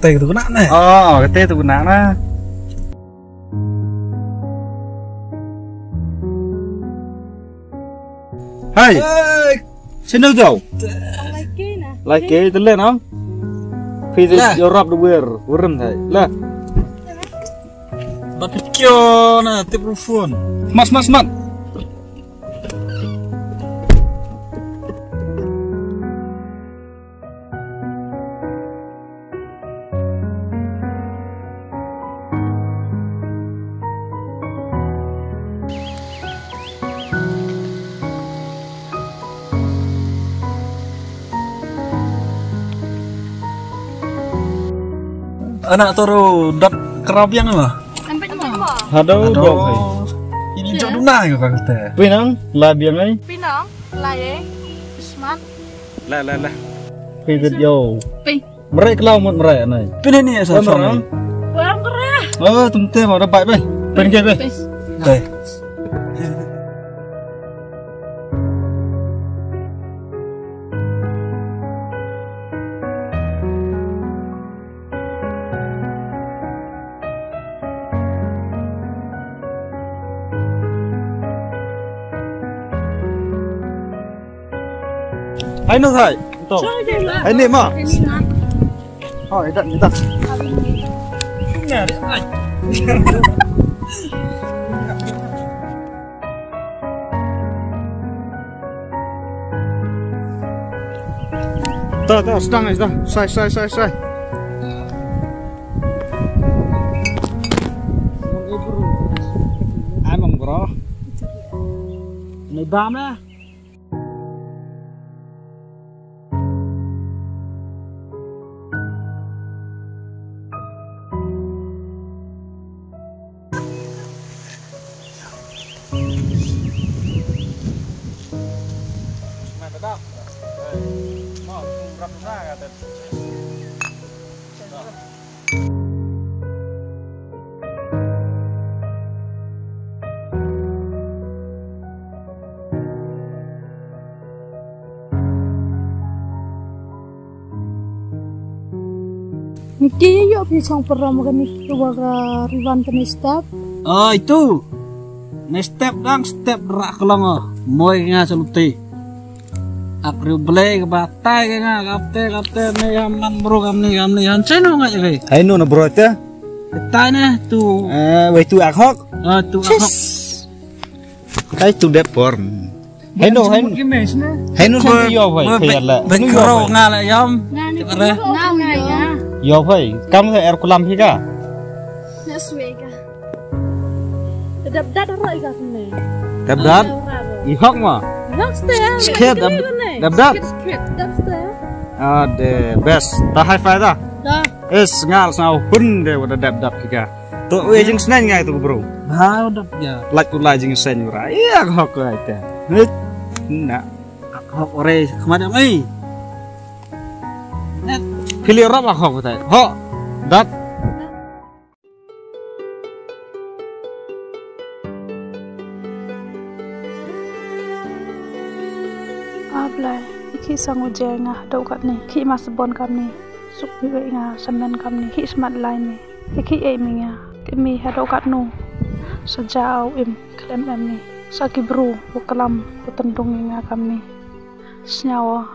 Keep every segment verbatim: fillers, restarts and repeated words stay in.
Te tu kena ne. Oh, kete tu kena na. Hai. Hai. Sino tau? Lai ke na. Lai ke tele nang. Phi de jorap de wer, werem thai. Lah. Bat pikyo na tip rufun. Mas, mas, mas. Anak toro dap kerap yang apa? Hampir semua. Hado dong. Ini jadu na ko kata. Pinang, la biang ai. Pinang, la ye. Ismat. La, la, la. Pidit yo. Pi. Mrai kelau mut mrai anai. Pini ni asal suami. Orang kerah. Oh, temte mau dapat bai. Pin ke bai. Bai. Hai no hai. Hai ni ma. Oh, ida ida. Ta ta, sedang sedang. Sai sai sai sai. Amang bro. Ni bam lah. Niki ïoh phi song perom ka niki wa ka riwan te ne step. Ai tu. Ne step dang step rak kelong. Moi nga seluti. Ak riu belai ka batai ka nga kapte kapte ne ya man bro kam ne kam ne han cheno nga jai. Hai no na bro te. Tai ne tu. Eh, wei tu ak hok. Ah tu ak hok. Hai tu dep por. Hai no hai. Hai no ba yo vai. Ba kro nga la yam. Nga ni kro nga ya. Yo vai. Kam sa er kulam hi ka. Na swega. Dap dat ro iga kene. Dap dat? I hok ma? Hok ste. Skhet dap dat? Skhet dap ste. Ah de best. Ta high five da. Da. Es ngal sa hun de wada dap dap kika. To we jing snen ngai tu bro. Ha dap ya. Lak tu lai jing snen ra. Iya hok ai te. Na. Hok ore kemana mai? Pili rap hok tai. Hok. Dat. A Blei, i khih sa nguh jia ïa nga haduh katne, khih mas bun kamne, suk phi wei nga samen kamne, khih smat lai me, i khih ei me nga, khih me haduh katno, sa ja u im khlem em me, sa ki bru, u klam, u tyndung ïa nga kamne, sñiaw.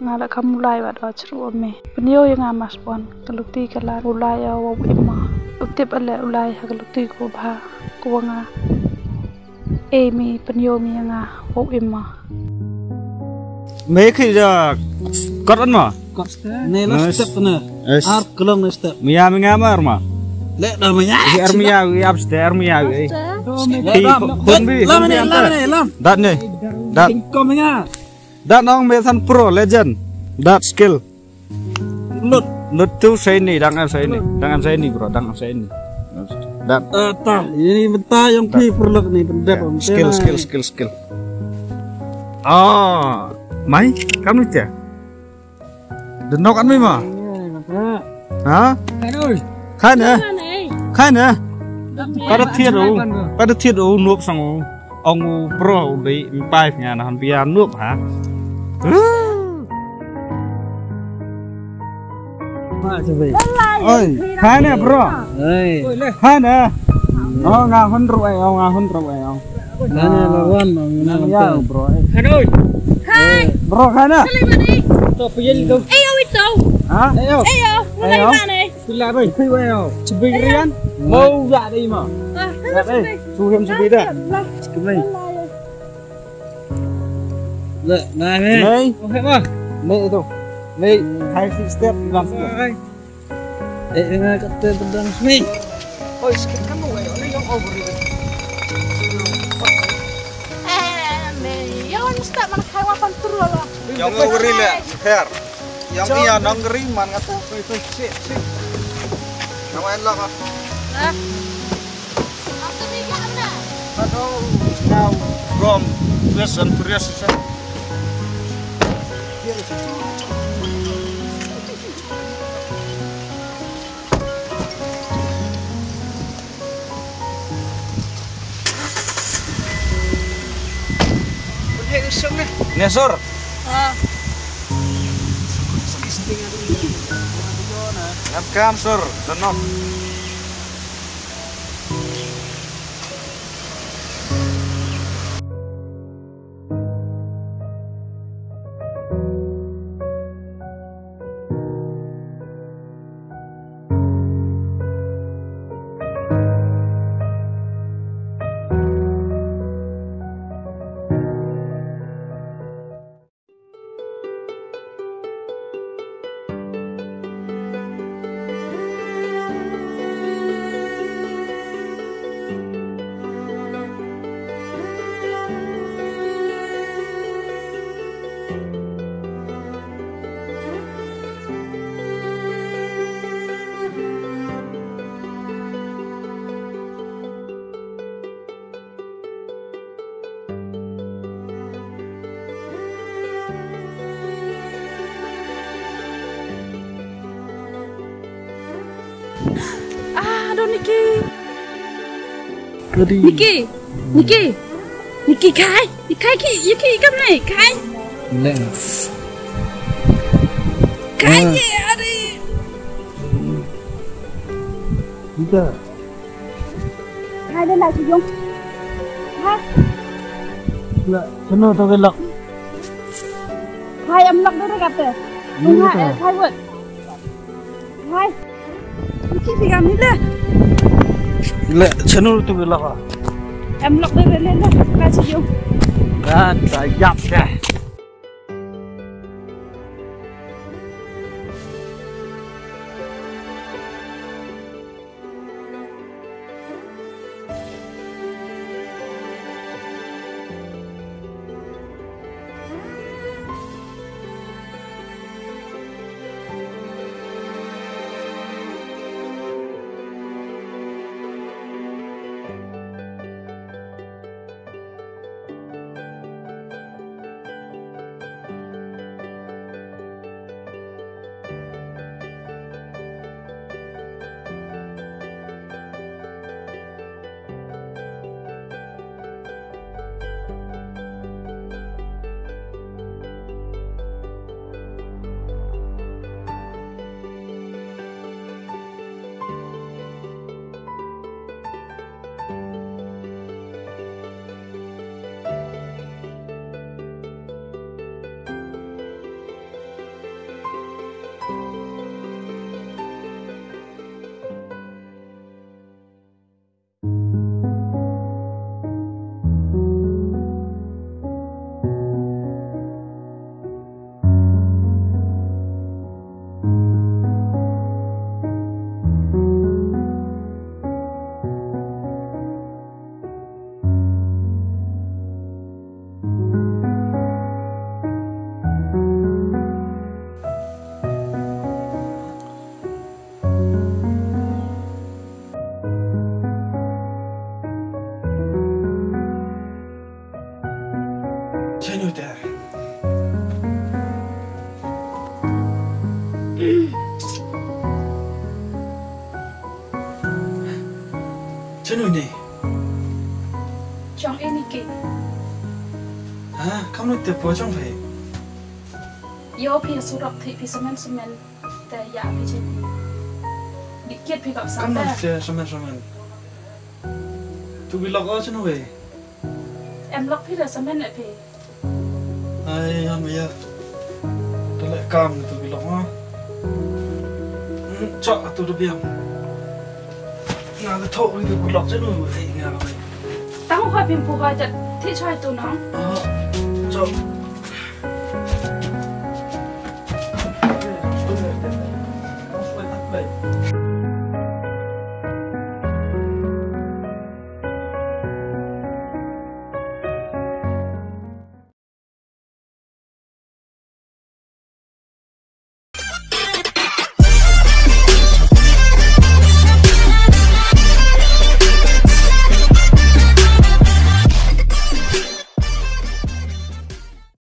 Nga la kam u Lai wat wa chru me. Pynïoh ïa nga mas bun ka luti ka lad u Lai ïa wa u im ma. U tip ale u Lai ha ka luti ko bha ko wa nga. Ei mi pynïoh mi ïa nga wa u im ma. Me ki da kot an ma. Kot ne la step ne. Ar kelong ne step. Mi ya mi nga ma ar ma. Le da mi ya. Ar mi ya wi ap ste ar mi ya wi. Ki khun bi. Lam ne lam ne lam. Dat ne. Dat. Kom nga. Dat nong me than pro legend. Dat skill. Lut. Lut tu saini, dang am saini, dang am saini bro, dang am saini. Dat. Ata, ini benta yang pi perlek ni benda. Skill, skill, skill, skill. Ah, mai, kam ni tia. Denok an mai ma. Ha? Kan eh? Kan eh? Pada thied u, pada thied u nup sang u. Ong u bro u dei mpai nga na han bia nup ha. Ma se bei. Oi, khana, bro. Oi. Khana. Oh, nga hun ruh ai, oh, nga hun ruh ai, oh. Nani lawan, nani ya, bro. Hai. Bro, khana. To payil to. Ayo ito. Ha? Ayo. Ayo. Ayo. Pila bai. Pila bai. Cibig rian. Mau ya dei ma. Ya dei. Suhem cibida. Kemai. Le, nai, nai. Nai. Oke, ma. Nai itu. Nai, hai step langsung. Eh, eh, nga kata pedang sini. Oi, sakit kan lu, eh, ini yang over ini. Eh, me, ya wan mesti mana kai wapan turu lah. Yang over ini, her. Yang iya nang kering man kata. Oi, oi, shit, shit. Yang main lah, Pak. Hah? Aku ni ya mana? Aduh, now gom, Fast and Furious siya. Ne, sur. Ah. Ngam kam, sur. Tenok. Ah, aduh, Niki. Kadi. Niki. Niki. Niki, kai. Kai ki, Niki, kam nai, kai. Leh. Kai. Ah. Ye, aduh. Kita. Hai, dei la shu ïong. Ha? La, shano to ki lok? Hai, em lok dei kata. Ni ha, ta. Eh, hai wot. Hai. Ki fi gam ni le. La, shano to ki lok? Em lok dei le le, la shu ïong. Ga ta yap deh. Shano te? Shano ne? Jong ini ki. Ha, kamno te poi jong phi? Ïoh phi surok thik phi semen semen. Te ïa phi jin. Kit phi kap sa. Kam na te samen samen. Tu bilok o sinu wei. Em lok phi da samen e phi. Ai, han maya. Tale kam tu bilok ma. Chok tu de biang. Nga le thok ri tu bilok sinu wei nga le. Tang hoi phi pu hoi jat thi choi tu nong. Ah, chok.